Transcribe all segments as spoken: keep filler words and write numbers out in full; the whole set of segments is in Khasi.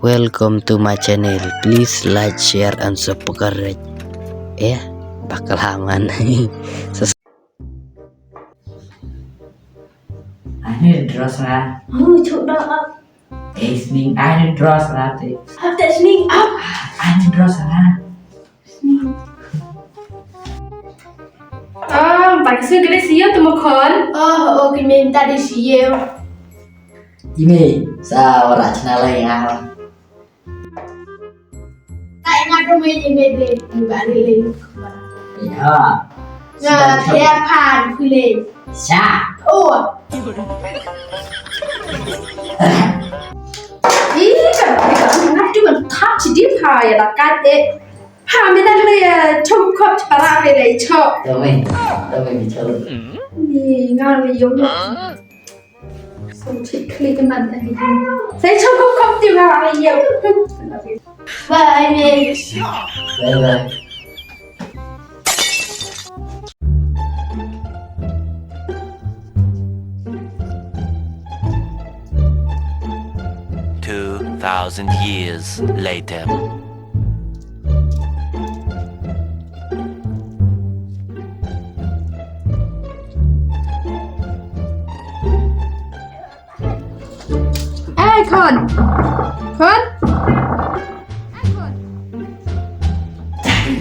Welcome to my channel. Please like, share and subscribe. Eh, bakal haman. Ani drosra. Hu chuk da ap. Eh, sning ani drosra te. Ap te sning ap. Ani drosra. Ah, bagi su gede siyo tu mukon. Oh, oh, kini minta di siyo. Ime sa ora chna lai nga. Ka ingat tu me ime de ni bari le. Ya. Nga dia pan kule. Sa. Oh. Ih, kan, kan, kan, kan, kan, thap chi di pa ya la kat eh. Ha, me dang le ya chom kop para pe le chop. Tome, tome mi chop. Ni nga le yong. Som chi klik man ta ni. Sai chom kop kop ti ma le yong. Bye me. Bye bye. Two thousand years later. Ai, Khon. Khon. Ai, Khon.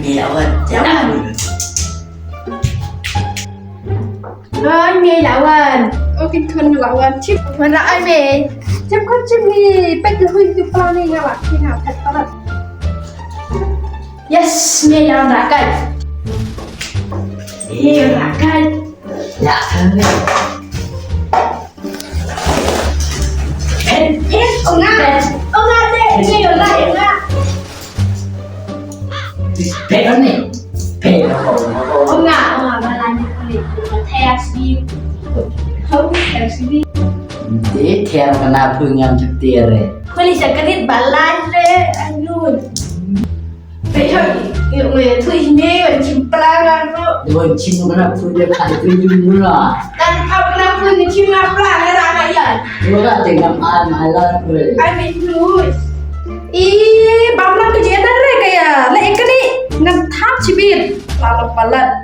Ni lawan, jangan. Khon, ni lawan. Oh, kin Khon lawan. Chip, mana ai me? Chip Khon chip ni. Pek hui tu plan ni ngala. Kina pek palat. Yes, ni lawan rakai. Ni rakai. Ya, kan ni. Eh, eh, oh, nga. Oh, nga, deh. Ini, oh, nga, oh, nga. Deh, oh, ni. Deh, oh, ni. Oh, nga, oh, nga, malah ni kulit. Teh sbi. Hau, teh sbi. Deh, teh mana pun yang cetir, eh. Kulit sekerit balai, eh. Anu. Pei hoi, ïoh ngi thui hynne wan chim plang ngan ruh. Wan chim ngan ruh, phu de pha de phu de mula. Kan pha plang phu de chim ngan plang ngan ra ngan ïa. Ïoh ka te ngam an mai la phu de. Ai me thui. Ih, bam lang ke jena re ka ïa. Le ikani ngan thap chibit. Pala palat.